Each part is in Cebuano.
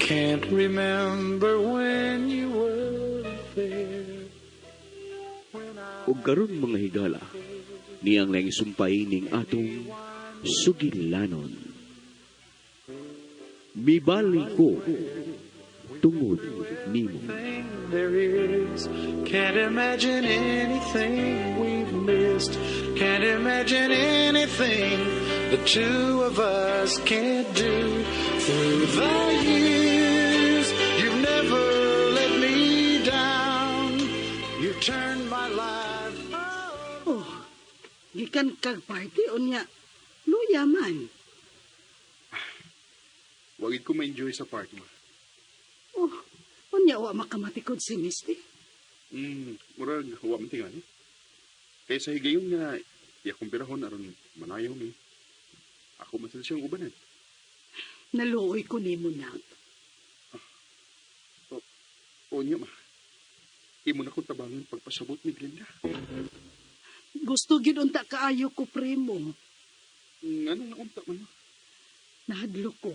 Can't remember when you were there. Ug karon, mga higala, niyang lang isumpay ning atong sugilanon. Mibali ko tungod nimo. Thing there is. Can't imagine anything we've missed. Can't imagine anything the two of us can't do. Through the years, you've never let me down. You've turned my life Oh, gikan kag party unya. Luya man. Wa gyud ko ma-enjoy sa party, ma. Oh, unya wa makamatikod si Misty. Murag wa man tingali. Kay sa higayon nga iya kong birahon aron manayaw mi. Ako man sad siyang ubanan. Naluoy ko nimo, nak. O niya, ma. Imo na kong tabangan pagpasabot ni Glenda. Gusto gyud unta kaayo ko, primo. Nganong naunta man, ma? Nahadlok ko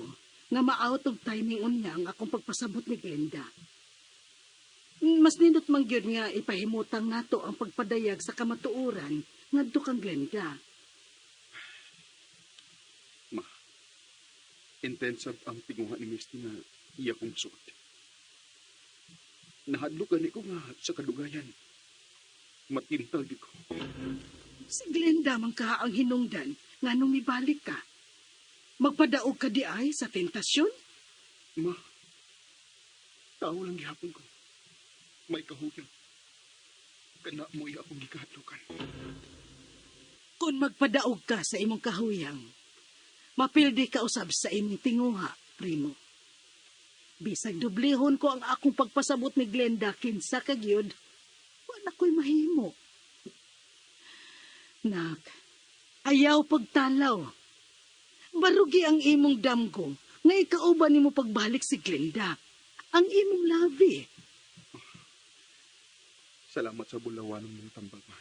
nga ma-out of timing unya ang akong pagpasabot ni Glenda. Mas nindot man gyud nga ipahimutang nato ang pagpadayag sa kamatuoran ngadto kang Glenda. Ma, intense ang tinguha ni Misty nga iya kong suot. Nahadlok gani ko nga sa kadugayan. Matintal gyud ko. Si Glenda man kaha ang hinungdan nga nung mibalik ka. Magpadaog ka di ay sa tentasyon? Ma, tao lang gihapon ko. May kahuyang. Kana mo iya akong gikahadlokan. Kung magpadaog ka sa imong kahuyang, mapildi ka usab sa imong tinguha, primo. Bisag dublihon ko ang akong pagpasabot ni Glenda kinsa ka gyud, wa na ko'y mahimo. Nak, ayaw pagtalaw. Barugi ang imong damgo nga ikauban nimo pagbalik si Glenda. Ang imong labi. Salamat sa bulawanon mong tambag, ma.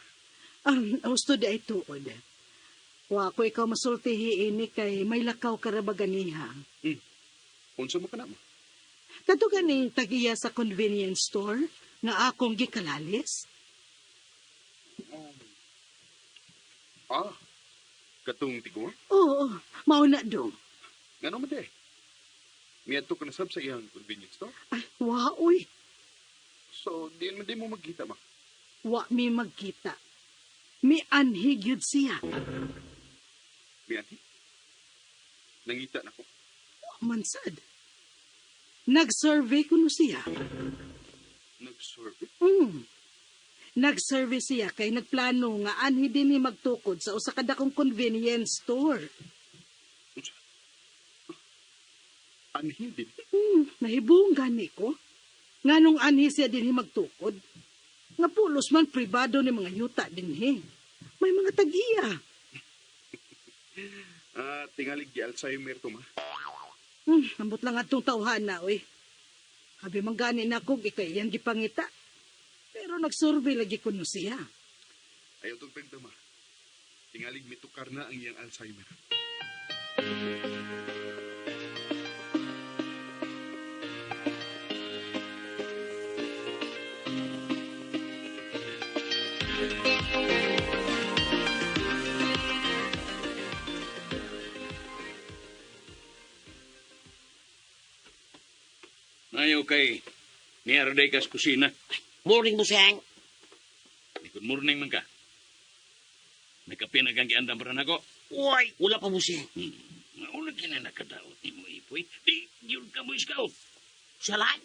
Ang husto di ay tuod. Wa ko ikaw masultihi ini kay may lakaw ka ra ba ganiha. Unsa man kana, ma? Kadto ganing tagiya sa convenience store nga akong gikalalis. Ah, katong tiguang? Oo, mao na dong. Ngano man diay? Miadto ka na sab sa iyang convenience store? Ay, wa oy, So, diin man di mo magkita, ma? Wa mi magkita. Mi anhi gyud siya. Mianhi? Nangita na ko. Wa man sad. Nag-survey kuno siya. Nag-survey? Nag-survey siya kay nagplano nga anhi dinhi magtukod sa usa ka dakong convenience store. Unsa? Anhi din? Nahibong gani ko. Nganong anhi siya dinhi magtukod? Nga pulos man pribado ni mga yuta dinhi. May mga tag-iya. Ah, tingalig gi Alzheimer to, ma. Ambot lang atong tawhana, oy. Habi man gani na kog ikay iyang gipangita. Pero nagsurvey lagi kuno siya. Ayaw tong tagda, ma. Tingalig mitukar na ang iyang Alzheimer. Ayaw kay niarday kas kusina. Morning, Buseng. Good morning man ka. Nagkape na kang giandam pa nako. Uy, wala pa, Buseng. Mauna kina nakadaot ni mo, Ipoy. Di, yun ka mo scout. Salat?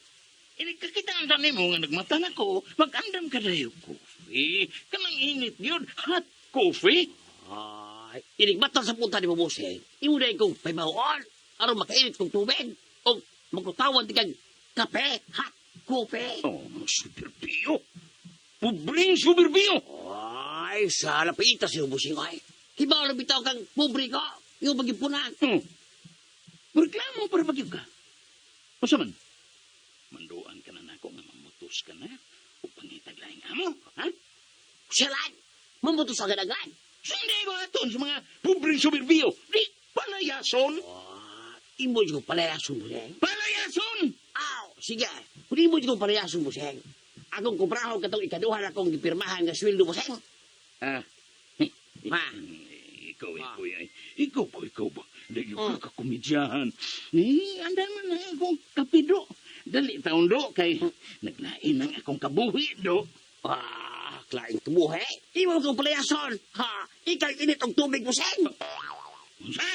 Ini kakita ang dami mo nga nagmata na ko, mag-andam ka dayo coffee. Kanang init yun, hot coffee. Ay, inig mata sa punta ni mo, Buseng. Imo na ikaw, may mahuon. Aron makainit kong tubig. O magkutawan ti kag kape, hot coffee. Oh, superbio. Pubring superbio. Ay, sana paita siyo, Buseng. Ay, hibaw na bitaw kang pobre ko. Yung magipunan. Reklamo para magyud ka. Unsa man? Manduan ka na nako nga mamutos ka na o pangitag laing amo, ha? Salat? Mamutos agad-agad. Hindi ko aton sa mga pobreng superbio. Di, palayason. Ah, imo yung palayason, Buseng. Palayason! Sige, kunin mo itong palayason, buseng. Akong kumprahon katong ikaduhan akong gipirmahan nga sweldo, buseng. Ah. Ma. Ikaw, Ah. ikaw, ay. Ikaw ba, ikaw ba? Dahil ka kakomedyahan. Eh, andan man na akong kapido. Dali taon do, kay naglain ang akong kabuhi do. Ah, klaing tumuhe. Imo kong palayason. Ha, ikaw init og tubig, buseng. Unsa?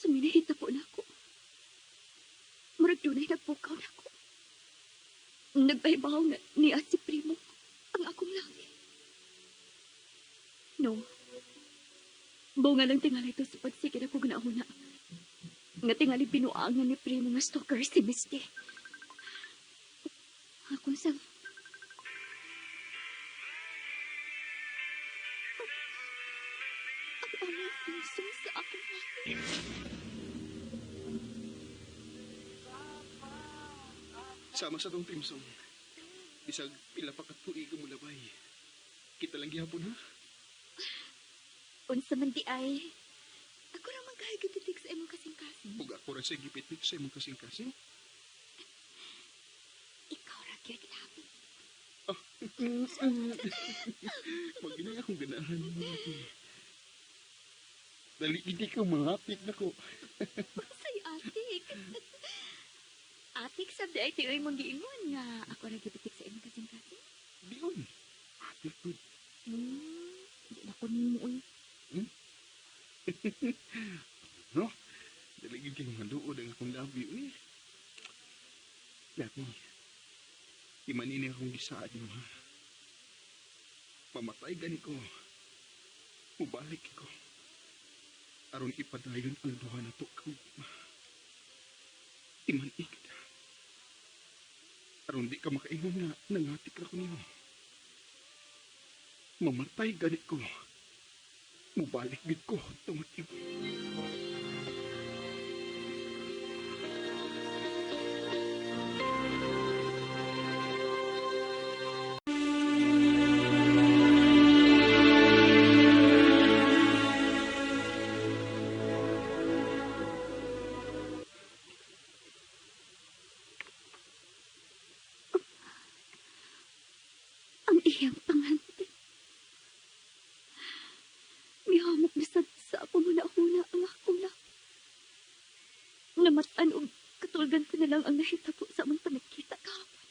Suminahita po na ako. Murag dunay nagpukaw na ako. Nagbahibaw na niya si Primo ang akong labi. No. Bunga lang tingali ito sa pagsigil ako ganauna. Nga tingali binuangan ni Primo nga stalker si Misty. Ako sa... Ang aming puso sa akong labi. Sama sa tong team song. Bisag pila pa katuig ang mulabay. Kita lang gihapon ha. Unsa man di ay. Ako ra man kahay gititik sa imong kasing-kasing. Ug ako ra sa gipitik sa imong kasing-kasing. Ikaw ra gyud labi. Maginay akong ganahan. Dali hindi ka mahapit nako. Unsay atik? Atik sab di ay tiyoy mong giingon nga ako ra gititik sa imong kasing-kasing. Di oy. Atik gud. Di na ko nimo oy. No? Dali gid kay maluod ang akong labi uy. Labi. Imanini akong gisaad mo ha. Mamatay gani ko. Mubalik ko. Aron ipadayon ang duha na to kaugma. Iman kita. Aron di ka makaingon nga nangatik ra ko nimo. Mamatay gani ko. Mubalik gid ko tungod imo. Ang iyang panganti. Mihamok bisag sa akong huna-huna ang akong labi. Namatan og katulgan ko na lang ang nahitabo sa among panagkita kahapon.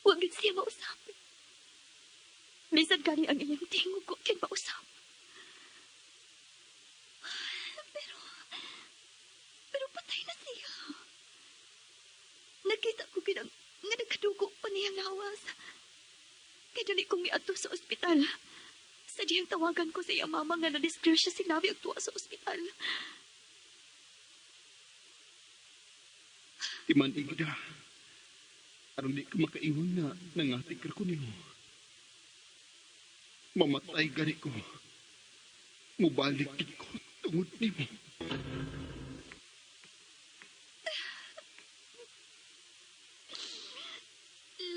Huwag yun siya mausap. Bisan gani ang iyang tingog ko kin mausap. Pero patay na siya. Nakita ko ginang nga nagkadugo pa niyang lawas. Kaya dali kong miadto sa ospital. Sa diyang tawagan ko sa iyang mama nga na-disgrasya si Labi ang tuwa sa ospital. Timan igda. Aron di ka makaingon nga nangatik ra ko nimo. Mamatay gani ko. Mubalik gid ko tungod nimo.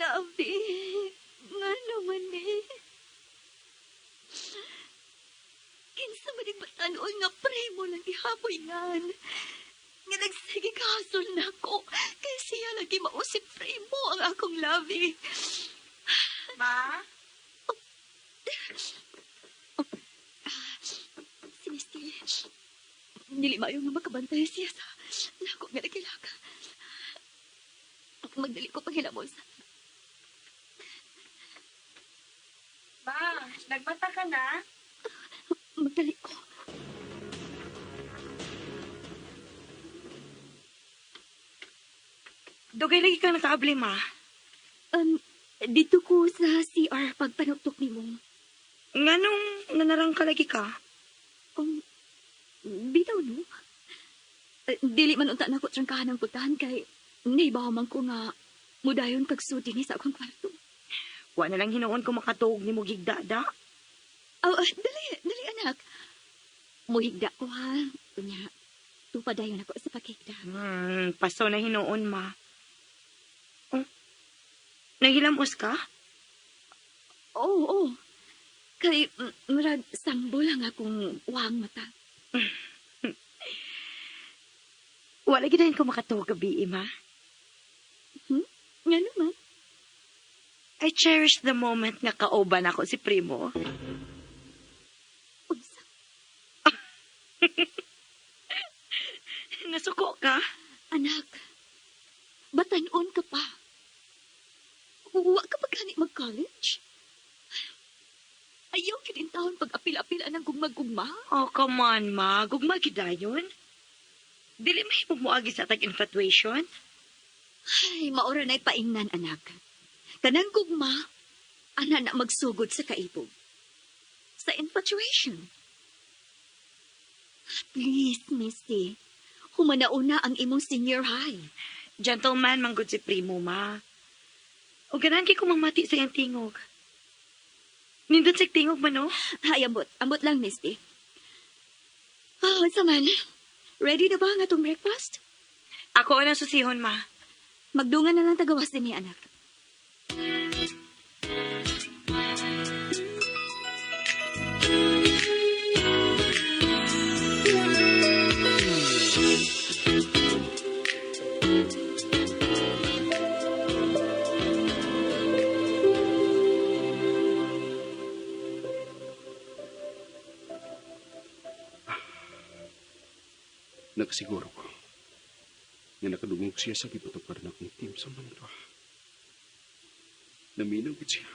Labi, nga naman eh. Kinsa man ang batanon nga primo lang gihapoy ngan. Nga nagsige kahasol na ko. Kaya siya lagi mao si primo ang akong labi. Ma? Si Misty, dili maayo nga makabantay siya sa nako nga nagkilaka. Magdali ko panghilamos. Ma, nagmata ka na? Magdali ko. Dugay lagi kang nakaabli, ma. Dito ko sa CR pagpanuktok nimo. Nganong nanarang ka lagi ka? Bitaw no? Dili man unta nako trangkahan ang pultahan kay naibaw man ko nga mudayon kag sudi ni sa akong kwarto. Wa na lang hinuon ko makatuog ni mo gigdada. Oh, dali, dali anak. Muhigda ko ha. Unya, tupadayon ako sa paghigda. Paso na hinuon, ma. Oh, nahilamos ka? Oo, oo. Kay murag sambo lang akong wang mata. Wala gid ko makatuog gabi, ma. Nga naman. I cherish the moment nga kauban ako si Primo. Unsa? Nasuko ka? Anak, batanon ka pa. Wa ka pa gani mag-college? Ayaw gyud intawon pag-apil-apil anang gugma-gugma. Oh, come on, ma. Gugma gid dayon. Dili mahimong moagi sa atag infatuation. Ay, maura na'y paingnan, anak. Kanang gugma, ana na magsugod sa kaibog. Sa infatuation. Please, Misty. Humanauna ang imong senior high. Gentleman man gud si Primo, ma. O ganahan kay ko mamati sa iyang tingog. Nindot sa tingog man, no? Ay, ambot. Ambot lang, Misty. Oh, unsa man? Ready na ba ang atong breakfast? Ako ang susihon, ma. Magdungan na lang tagawas din ni anak. Nakasiguro ko nga nakadungog siya sa gipatupar na akong team sa mantra. Naminaw gid siya.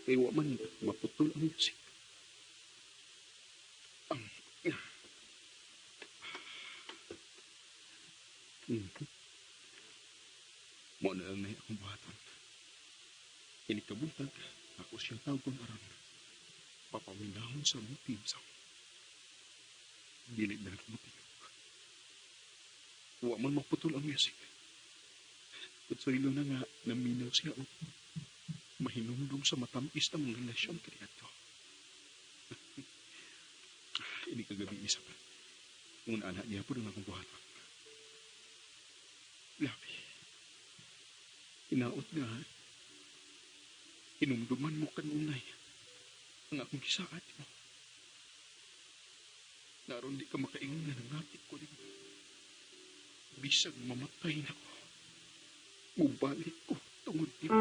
Kay wa man maputol ang music. Mo na lang na akong buhaton. Inikabuntag, ako siya tawgon aron. Papaminahon sa mong team sa. Dili na lang ko. Wa man maputol ang music. Kutsoylo na nga naminaw siya og mahinumdum sa matamis na mong relasyon kaniadto. Ini kagabi isa pa. Ngun anak niya po ang akong buhaton. Labi. Inaot nga. Hinumduman mo kanunay ang akong gisaad mo. Naroon di ka makaingon nga nangapit ko din. Bisag mamatay na ko. Mubalik ko tungod nimo.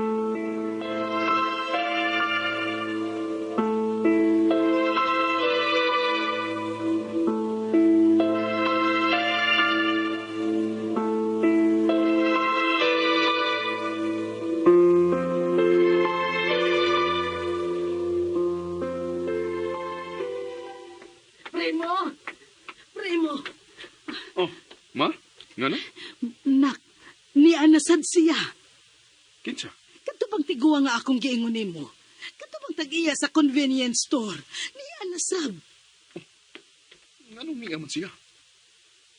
Primo! Primo! Oh, ma? Nga na? Nak, nianasad siya. Kinsa? Kadto bang tiguwa nga akong giingon nimo? Kadto bang tag-iya sa convenience store? Nianasab. Nganong niya man siya?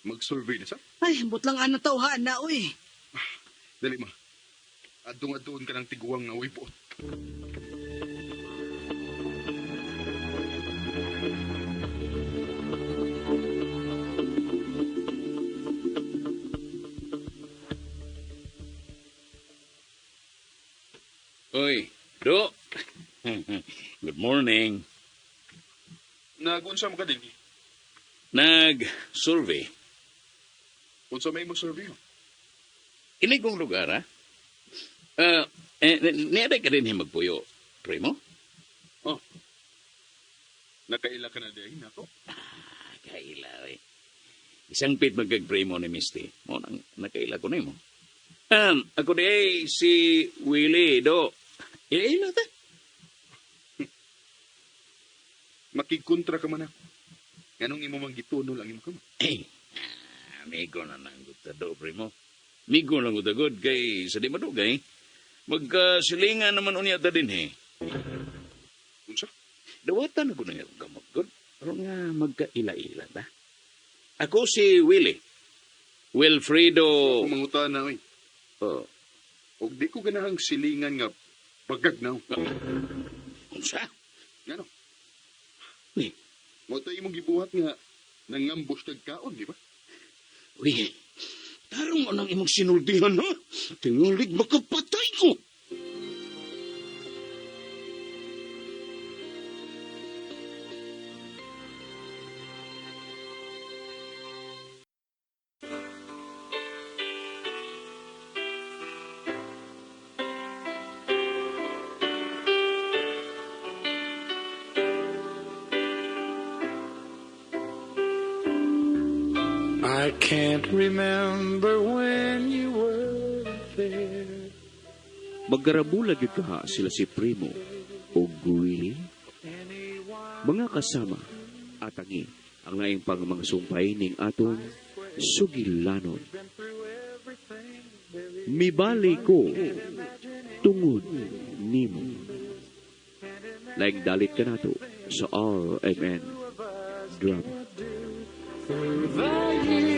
Mag-survey na sa? Ay, ambot lang anang tawhaan na, uy. Dali ma. Adung-adoon ka ng tiguang nga buot. Oy, Do. Good morning. Nagunsa mo ka din? Nag-survey. Unsa may mo survey? Ini kong lugar, ha? Niaday ka din magpuyo, primo? Oh. Nakaila ka na din ako. Ah, kaila, eh. Isang pit magkag-primo ni Misty. Mo nang nakaila ko nimo. Ako di ay si Willie, Do. Ila ta. Makikontra ka man ako. Nganong imo man gitunol ang imong kamot? Eh, amigo na nang ta, Do, primo. Migo lang gud kay sa di madugay. Magkasilingan naman unya ta din eh. Unsa? Dawatan ako na akong kamot, God. Pero nga magkaila-ila ta. Ako si Willie. Wilfredo. Ako mangutan na, oy. Oh. Og di ko ganahang silingan nga bagagnaw. Unsa? Ngano? Uy, Mo to imong gibuhat nga nangambos kag kaon, di ba? uy. Tarong anang imong sinultihan, ha? Tingulig makapatay ko. I can't remember when you were there. Maggarabula gyud kaha sila si Primo o Willie. Mga kasama atangi ang laing pang mga sumpay ning atong sugilanon. Mibali ko tungod nimo. Laing dalit kanato sa RMN Drama. Through the years.